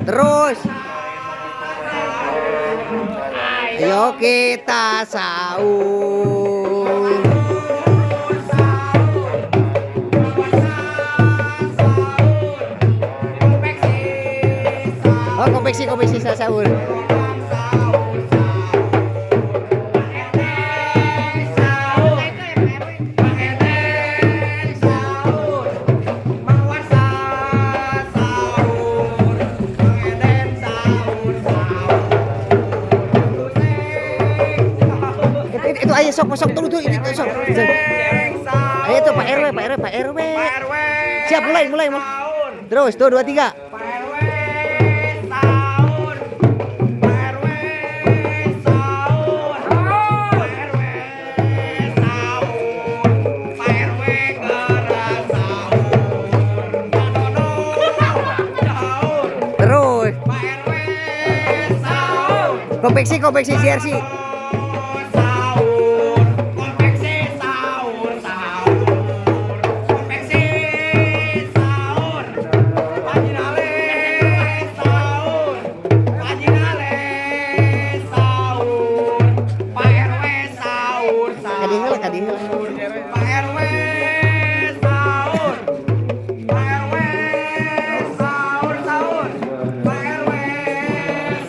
Terus. Ayo kita sahur. Oh, konveksi konveksi sahur. Itu ayo sok sok tunggu tuh itu sok. Ayo tuh Pak RW, Pak RW, Pak RW. Siap mulai mulai mulai. Terus tuh 2 3. Pak RW sahur. Pak RW sahur. Pak RW sahur. Pak RW gerak sahur. Pak Dono sahur. Terus. Pak RW sahur. Konveksi konveksi CRC. Sahur. Konveksi sahur sahur. Konveksi sahur. Pajinale sahur. Pajinale sahur. Pak RW sahur Kadingel sahur. Kadingel. Pak RW sahur. Pak RW sahur sahur. Pak RW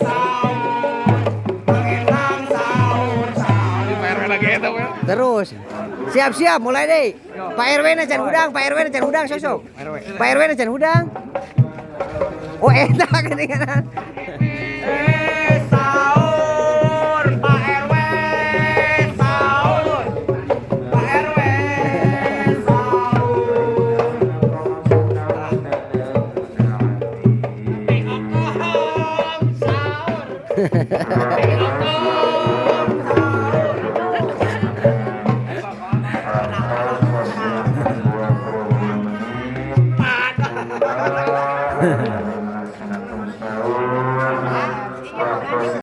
sahur. Pangeran sahur sahur. Pak RW lagi eta we. Terus. Siap-siap mulai deh. Pak RW na can hudang, Pak RW na can hudang sok sok. Pak RW na can hudang. Oh enak kedengaran. Sahur, Pak RW sahur. Pak RW sahur. Sahur.